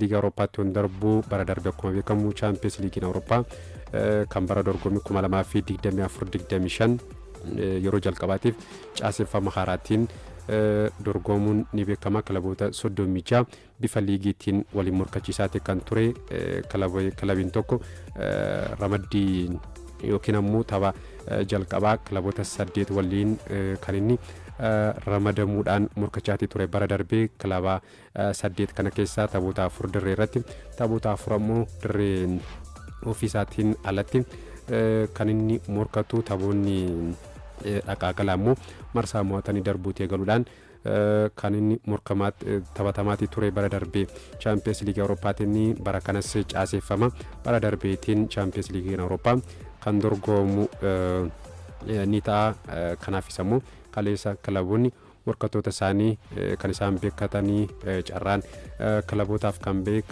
Liiga Awurooppaatti yoon darbu, bara darbe akkuma beekamu Chaampiyeens Liigiin Awurooppaa kan bara dorgommii 2024-25 yeroo jalqabaatiif caaseffama haaraatiin dorgomuun ni beekama. Kilaboota 36 bifa liigiitiin waliin morkachiisaati kan ture. Kilabiin tokko ramaddii yookiin ammoo tapha jalqabaa kilaboota saddeet waliin kan inni ramadamuudhaan morkachaatii ture. Bara darbee kilaba saddeet kana keessaa taphoota afur dirree irratti, taphoota afur ammoo dirree ofiisaatiin alatti kan inni morkatu. Taphoonni dhaqaaqalaa immoo marsaa mo'atanii darbuutti eegaluudhaan kan inni taphatamaatii ture bara darbee Chaampiyeens Liigii Awurooppaatiin. Bara kanas caaseeffama bara darbeetiin Chaampiyeens Liigii Awurooppaa kan dorgomu ni ta'a. Kanaafis ammoo kaleessa kilaboonni morkattoota isaanii kan isaan beekatanii, carraan kilabootaaf kan ba'e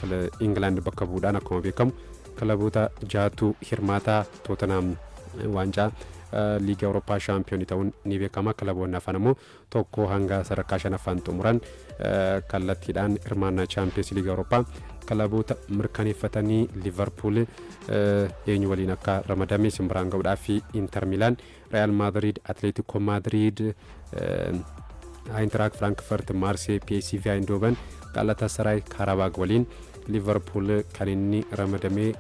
Ingilaand bakka bu'uudhaan akkuma beekamu kilaboota jaatu hirmaataa. Tootenaam waancaa Liigii Awurooppaa shaampiyoonii ta'uun ni beekama. Kilaboonni hafan ammoo tokko hanga sadarkaa shanaffaan xumuran kallattiidhaan hirmaannaa Chaampiyeens Liigii Awurooppaa kilaboota mirkaneeffatanii. Liverpool eenyu waliin akka ramadame simbiraan ga'uudhaaf, Inter Milaan, Real Madrid, Atletico Madrid, Eintracht Frankfurt, Marseille, PSV Eindhoven, Galatasaray, Karabag waliin Liverpool kan inni ramadamee.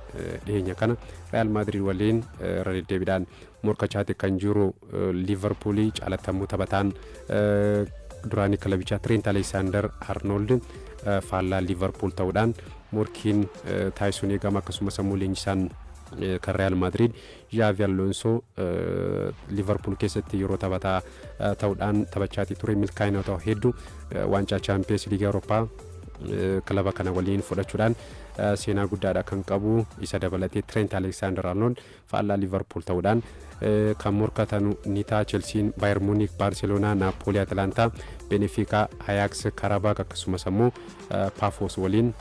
Dhiyeenya kana Real Madrid waliin irra deddeebiidhaan morkachaati kan jiru Liverpool. Caalatamuu taphataan duraanii kilabichaa Trent Alexander Arnold faallaa Liverpool ta'uudhaan morkiin taasisuun eegama. Akkasumas ammoo leenjisaan kan Real Madrid Xavi Alonso Liverpool keessatti yeroo taphataa ta'uudhaan taphachaatii ture milkaa'ina ta'u hedduu, waancaa Chaampiyeens Liigii Awurooppaa kilaba kana waliin fudhachuudhaan seenaa guddaadha kan qabu. Isa dabalatee Trent Alexander Arnold faallaa Liverpool ta'uudhaan kan morkatanu ni ta'a. Chelsiin Bayern Munich, Barcelona, Napoli, Atalanta, Benfica, Ajax, Karabag akkasumas ammoo Pafos waliin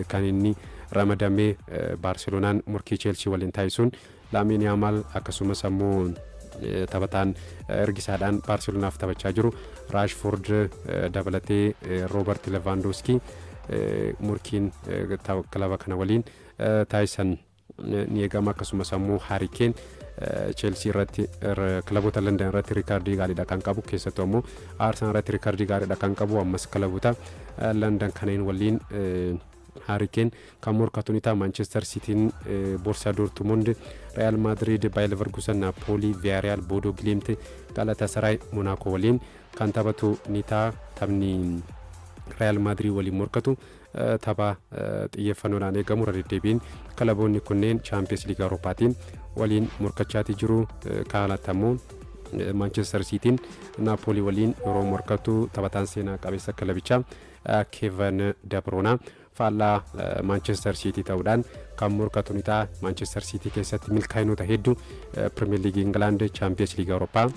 kan inni ramadamee. Barcelonaan morkii Chelsea waliin taasisuun Lamine Yamal akkasumas ammoo taphataan ergisaadhaan Baarselonaaf taphachaa jiru Rashford dabalatee Roobert Lewandowski morkiin kilaba kana waliin taasisan ni eegama. Akkasumas ammoo Harry Kane Chelsea irratti, kilaboota London irratti riikaardii gaariidha kan qabu, keessattuu ammoo Arsenal irratti riikaardii gaariidha kan qabu. Ammas kilaboota London kanneen waliin Harry Kane kan morkatu ni ta'a. Manchester Cityin Borussia Dortmund, Real Madrid Bayer Leverkusen, Napoli, Villarreal, Bodo Glimt, Galatasaray, Monaco waliin kan taphatu ni ta'a. Taphni Real Madrid waliin morkatu tapha xiyyeeffannoodhaan eegamu. Irra deddeebiin kilaboonni kunneen Chaampiyeens Liigii Awurooppaatiin waliin morkachaati jiru. Kanalatti ammoo Manchester Cityin Napoli waliin yeroo morkatu taphataan seenaa qabeessa kilabichaa Kevin De Bruyne faallaa Manchester City ta'uudhaan kan morkatu ni ta'a. Manchester City keessatti milkaa'inoota hedduu, Premier League England, Champions League Awurooppaa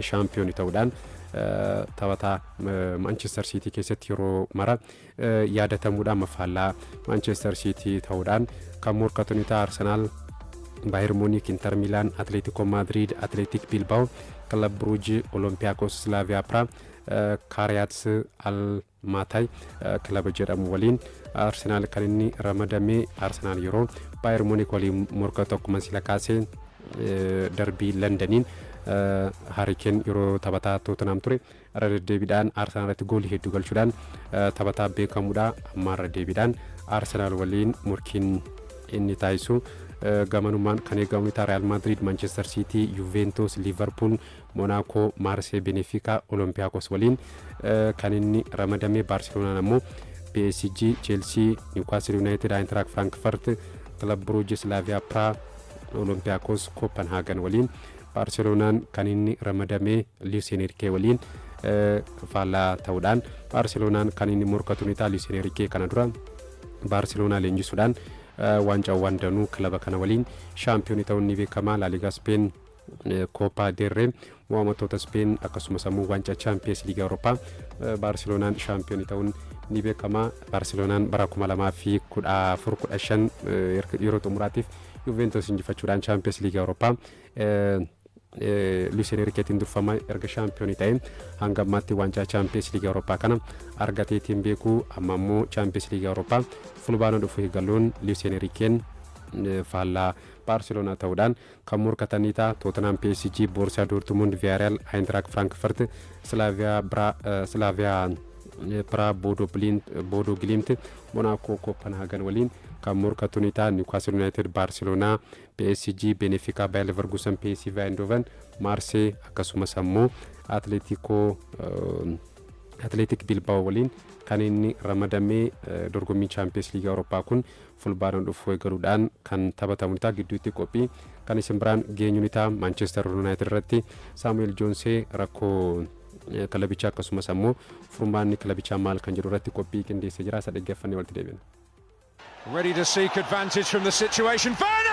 shaampiyoonii ta'uudhaan taphataa Manchester City keessatti yeroo mara yaadatamuudhaan faallaa Manchester City ta'uudhaan kan morkatu ni ta'a. Arsenal Bayern Munich, Inter Milan, Atletico Madrid, Athletic Bilbao, Club Brugge, Olympiacos, Slavia Praha, Kairat Almaty kilaba jedhamu waliin Arsenaal kan inni ramadame. Arsenaal yeroo Bayern Munich waliin morkatu akkuma sila kaasee darbii Londaniin Harry Kane yeroo taphataa Tottenham ture irra deddeebiidhaan Arsenaal irratti goolii hedduu galchuudhaan taphataa beekamuudha. Amma irra deebiidhaan Arsenaal waliin morkiin inni taasisu gamanumaan kan eegamu ta'a. Real Madrid, Manchester City, Juventus, Liverpool, Monaco, Marseille, Benfica, Olympiacos waliin kan inni ramadame. Barcelonaan ammoo PSG, Chelsea, Newcastle United, Eintracht Frankfurt, Club Brugge, Slavia Praha, Olympiacos, Copenhagen waliin Barcelonaan kan inni ramadame. Luis Enrique waliin faallaa ta'uudhaan Barcelonaan kan inni morkatu ni ta'a. Luis Enrique kana dura Barcelonaa leenjisuudhaan waancaawwan danuu kilaba kana waliin shaampiyoonii ta'uun ni beekama. La Liga Spain, Copa del Rey, mo'amatoota Spain akkasumas ammoo waancaa Chaampiyeens Liigii Awurooppaa Baarseloonaan shaampiyoonii ta'uun ni beekama. Baarseloonaan bara 2014 15 yeroo xumuraatiif Juventus injifachuudhaan Chaampiyeens Liigii Awurooppaa Luis Enriqueetiin durfama erga shaampiyoonii ta'e hanga ammaatti waancaa Chaampiyeens Liigii Awurooppaa kana argateetiin beeku. Amma immoo Chaampiyeens Liigii Awurooppaa Fulbaana dhufu eegaluun Luis Enriqueen faallaa Baarseloonaa ta'uudhaan kan morkatanii ta'a. Tootenaam, PSG, Boorsiyaa Doortmund, Viyaariyaal, Ayintiraak Firaankfurt, Silaaviyaa Piraa, Boodoo Gilimt, Monaakoo, Kopenhaagen waliin kan morkatu ni ta'a. Niwukaasil Yuunaayitid, Baarseloonaa, PSG, Benefikaa, Bayer Leverkusen, PSV Eindhoven, Maarsee akkasumas ammoo Atleetik Bilbaao waliin kan inni ramadamee. Dorgommii Chaampiyeens Liigii Awurooppaa kun Fulbaana dhufu eegaluudhaan kan taphatamu ni ta'a. Gidduutti qophii kan isin biraan geenyu ni ta'a. Maanchestar Yuunaayitid irratti Saamu'eel Joonsee rakkoo kilabichaa akkasumas ammoo furmaanni kilabichaa maal kan jedhu irratti qophii qindeessee jira. Isa dhaggeeffannee walitti deebina. Ready to seek advantage from the situation. Vernon!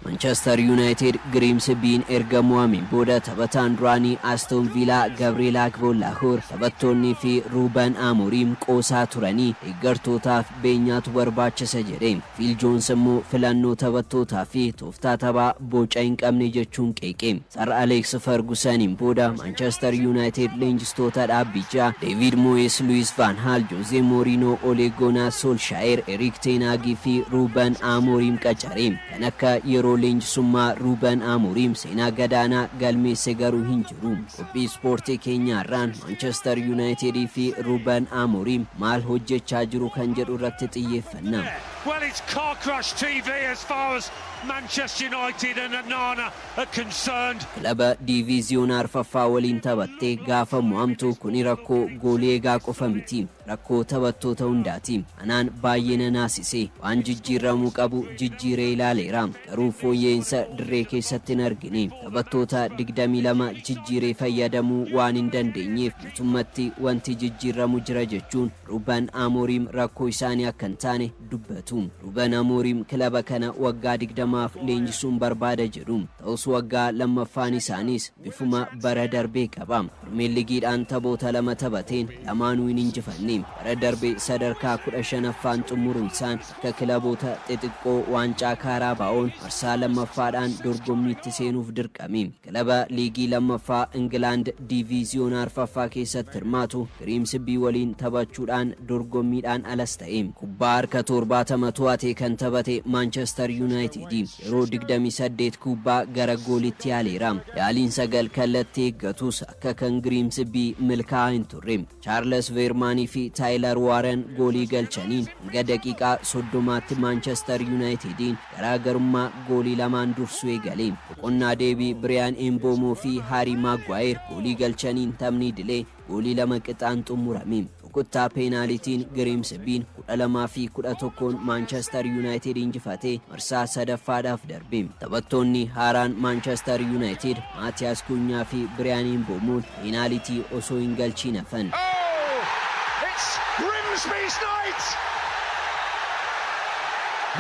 Manchester United Grimsbiin erga mo'ameen booda taphataan duraanii Aston Villa Gabriel Agbonlahor taphattoonnii fi Ruben Amorim qoosaa turanii deeggartootaaf beenyaatu barbaachisa jedhe. Phil Jones immoo filannoo taphattootaa fi tooftaa taphaa boca hin qabne jechuun qeeqe. Sir Alex Fergusoniin booda Manchester United leenjistoota dhaabbichaa David Moyes, Louis van Gaal, Jose Mourinho, Ole Gunnar Solskjaer, Erik ten Hag fi Ruben Amorim qacare. Kan akka yeroo leenjisummaa Ruben Amorim seenaa gadaanaa galmeesse garuu hin jiru. Qophii ispoortii keenyaarraan Manchester United fi Ruben Amorim maal hojjechaa jiru kan jedhu irratti xiyyeeffanna. Well, it's car crash TV as far as Manchester United and Onana are concerned. Kilaba diiviiziyoona arfaffaa waliin taphattee gaafa mo'amtu kuni rakkoo goolii eegaa qofa miti. Rakkoo taphattoota hundaati. Anaan baay'ee na naasise. Waan jijjiiramuu qabu jijjiiree ilaaleera. Garuu fooyya'insa dirree keessatti hin argine. Taphattoota 22 jijjiiree fayyadamuu waan hin dandeenyeef guutummatti wanti jijjiiramu jira jechuun Ruben Amorim rakkoo isaanii akka hin taane dubbatu. Ruben Amorim kilaba kana waggaa 20f leenjisuun barbaada jedhu. Ta'us waggaa lammaffaan isaaniis bifuma bara darbee qaba. Pirimeer Ligiidhaan taphoota lama taphateen lamaanuu hin injifanne. Bara darbe sadarkaa 15ffaan xumuruun isaan akka kilaboota xixiqqoo waancaa Kaaraabaa'oon marsaa lammaffaadhaan dorgommiitti seenuuf dirqame. Kilaba liigii lammaffaa Ingilaand diiviiziyoona arfaffaa keessatti hirmaatu Giriimsbii waliin taphachuudhaan dorgommiidhaan alas ta'e. Kubbaa harka 70 to'atee kan taphate Maanchestar Yuunaayitid yeroo 28 kubbaa gara goolitti yaaleera. Yaaliin sagal kallattii eeggatus akka kan Giriimsbii milkaa'aa hin turre. Chaarles Veermaanii fi Taayilar Waaren goolii galchaniin hanga daqiiqaa 30tti Maanchestar Yuunaayitediin garaagarummaa goolii lamaan dursuu eegale. Boqonnaa deebii Biriyaan Emboomoo fi Haarii Maagwaayer goolii galchaniin taphni idilee goolii 2 qixaan xumurame. Rukuttaa peenaalitiin Giriimsbiin 12 fi 11n Maanchestar Yuunaayitid injifatee marsaa sadaffaadhaaf darbe. Taphattoonni haaraan Maanchestar Yuunaayitid Maatiyaas Kunyaa fi Biriyaan Emboomoon peenaalitii osoo hin galchiin hafan. Oh, it's Grimsby's night!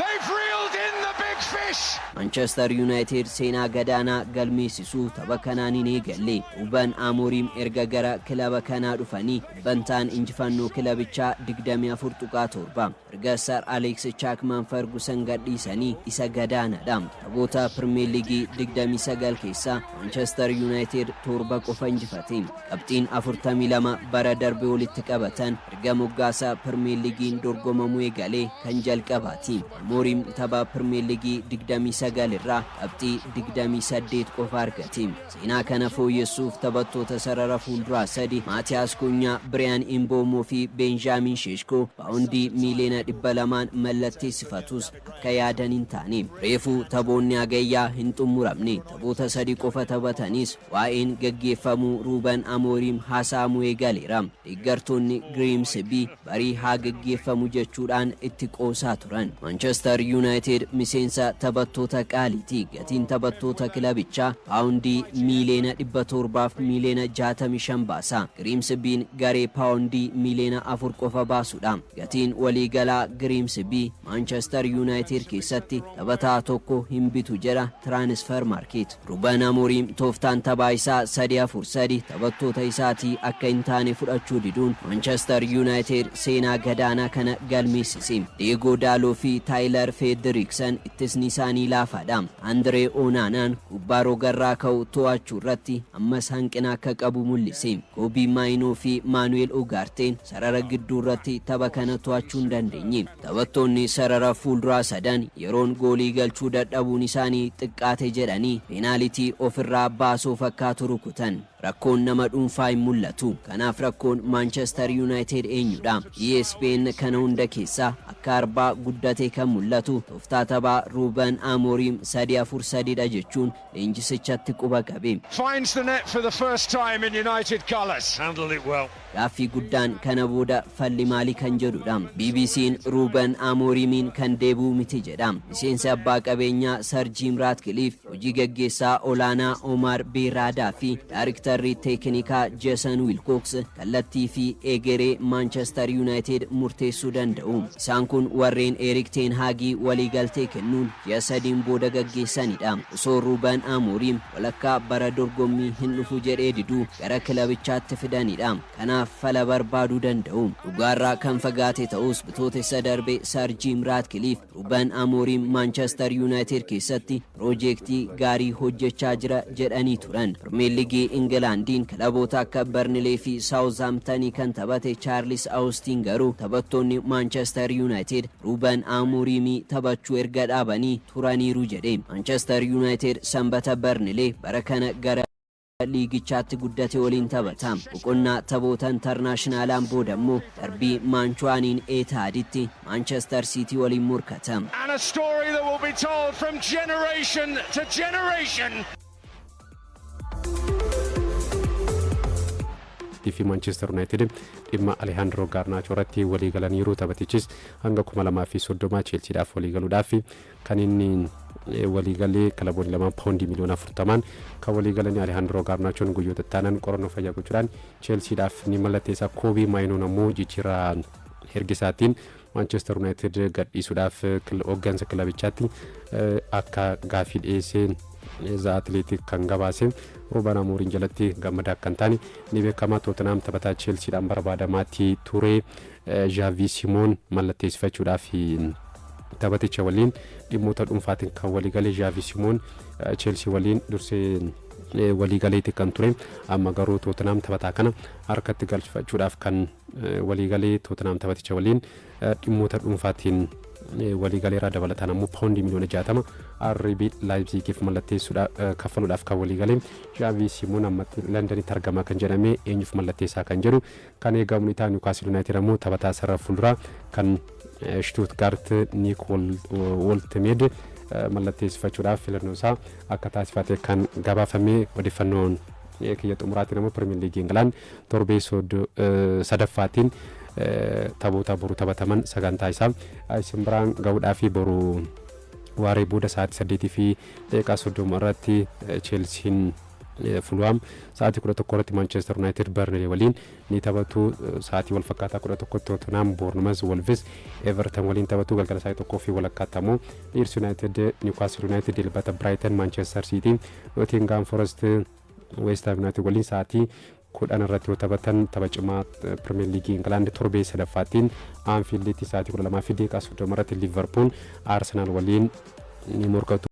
They've reeled in the big fish! Manchester United seenaa gadaanaa galmeessisuu tapha kanaan hin eegalle. Ruben Amorim erga gara kilaba kanaa dhufanii dhibbantaan injifannoo kilabichaa 24.7. Erga Sir Alex Chapman Ferguson gadhiisanii isa gadaanaadha. Taphoota Premier League 29 keessaa Manchester United torba qofa injifate. Qabxiin 42 bara darbe walitti qabatan erga moggaasa Premier League'n dorgomamuu eegalee kan jalqabaati. Amorim tapha Premier League 29 irraa qabxii 28 qofa argate. Seenaa kana fooyyessuuf taphattoota sarara fuulduraa sadi Maatiyaas Kunyaa, Biriyaan Imboomoo fi Beenjaamin Sheeshkoo paawundii miiliyoona 200n mallatteessifatus akka yaadan hin taane. Reefuu taphoonni hagayyaa hin xumuramne. Taphoota sadi qofa taphatanis waa'een gaggeeffamuu Ruuben Amooriim haasa'amuu eegaleera. Deeggartoonni Grimsby barii haa gaggeeffamu jechuudhaan itti qoosaa turan. Manchester United miseensa taphattoota qaaliiti. Gatiin taphattoota kilabichaa paawundii miiliyoona 765 baasa. Grimsby'n garee paawundii miiliyoona 4 qofa baasudha. Gatiin waliigalaa taphataa Grimsby Manchester United keessatti taphataa tokko hin bitu jedha Transfermarkt. Ruben Amorim tooftaan taphaa isaa 3-4-3 taphattoota isaatii akka hin taane fudhachuu diduun Manchester United seenaa gadaanaa kana galmeessise. Diogo Dalot fi Tyler Fredricson ittisni isaanii laafaadha. Andre Onanaan kubbaa rogarraa ka'u to'achuu irratti ammas hanqina akka qabu mul'ise. Kobbie Mainoo fi Manuel Ugarteen sarara gidduu irratti tapha kana to'achuu hin dandeenye. Taphattoonni sarara fuulduraa sadan yeroon goolii galchuu dadhabuun isaanii xiqqaate jedhanii peenaalitii ofirraa baasuu fakkaatu rukutan. Rakkoon nama dhuunfaa hin mul'atu. Kanaaf rakkoon Manchester United eenyudha? ESPN kana hunda keessaa akka arbaa guddatee kan mul'atu tooftaa taphaa Ruben Amorim 3-4-3dha jechuun leenjisichatti quba qabe. Finds the net for the first time in United colours. Handled it well. Gaaffii guddaan kana booda falli maalii kan jedhudha. BBC'n Ruben Amorimiin kan deebi'u miti jedha. Miseensi abbaa qabeenyaa Sir Jim Ratcliffe, hojii gaggeessaa olaanaa Omar Berrada fi daariktarri teeknikaa Jason Wilcox kallattii fi egeree Manchester United murteessuu danda'u. Isaan kun warreen Erik ten Hagii waliigaltee kennuun ji'a 3n booda gaggeessanidha. Osoo Ruben Amorim walakkaa bara dorgommii hin dhufu jedhee diduu gara kilabichaatti fidanidha. Kanaaf fala barbaaduu danda'u. Dhugaarraa kan fagaate ta'us, Bitootessa darbe Sir Jim Ratcliffe Ruben Amorim Manchester United keessatti piroojeektii gaarii hojjechaa jira jedhanii turan. Pirimeer Liigii Ingilaandiin kilaboota akka Burnley fi Southamptonii kan taphate Charles Austin garuu taphattoonni Manchester United Ruben Amorimii taphachuu erga dhaabanii turaniiru jedhe. Manchester United Sanbata Burnley bara kana gara liigichaatti guddate waliin taphata. Boqonnaa taphoota intarnaashinaalaan booda immoo darbii Maanchuwaaniin Eetaaditti Manchester City waliin morkata. And a story that will be told from generation to generation. Fi Manchester United dhimma Alejandro Garnacho irratti walii galaniiru. Taphatichis hanga 2030 Chelsiidhaaf walii galuudhaaf kan inni waliigalee. Kilaboonni lamaan paawundii miliyoona 40n kan walii galanii. Alejandro Garnachoon guyyoota itti qorannoo fayyaa gochuudhaan Chelsiidhaaf ni mallatteessa. Kobii Maayinoon ammoo jijjiirraa ergisaatiin Manchester United gadhiisuudhaaf hooggansa kilabichaatti akka gaafii dhiyeessee The Athletic kan gabaase. Ruben Amorim jalatti gammadaa akka hin taane ni beekama. Tottenham taphataa Chelsiidhaan barbaadamaatti ture Xavi Simons mallatteessifachuudhaaf taphaticha waliin dhimmoota dhuunfaatiin kan waliigalee. Xavi Simons Chelsea waliin dursee waliigaleeti kan ture. Amma garuu Tottenham taphataa kana harkatti galfachuudhaaf kan waliigalee. Tottenham taphaticha waliin dhimmoota dhuunfaatiin waliigaleeraa. Dabalataan ammoo paawundii miliyoona 60 RB Leipzigiif mallatteessuudhaaf kaffaluudhaaf kan waliigalee. Xavi Simons ammatti Londonitti argama kan jedhame, eenyuuf mallatteessaa kan jedhu kan eegamu ni ta'a. Newcastle United ammoo taphataa sarara fuulduraa kan Stuttgart Nick Woltemade mallatteessifachuudhaaf filannoo isaa akka taasifate kan gabaafame. Odeeffannoon kiyya xumuraatiin ammoo Pirimeer Liigii Ingilaand torbee sadaffaatiin taphoota boru taphataman sagantaa isaa isin biraan gahuudhaa fi boru waaree booda sa'aatii 8:30 irratti Cheelsiin Fulham, sa'aatii 11 irratti Manchester United Burnley waliin ni taphatu. Sa'aatii wal fakkaataa 11tti Tottenham, Bournemouth, Wolves Everton waliin taphatu. Galgala sa'aatii 1:30tti ammoo Leeds United Newcastle United, dilbata Brighton Manchester City, Nottingham Forest West Ham United waliin sa'aatii 10 irratti yoo taphatan, tapha cimaa Pirimeer Liigii Ingilaand torbee sadaffaattiin Anfielditti sa'aatii 12:30 irratti Liverpool Arsenal waliin ni morkatu.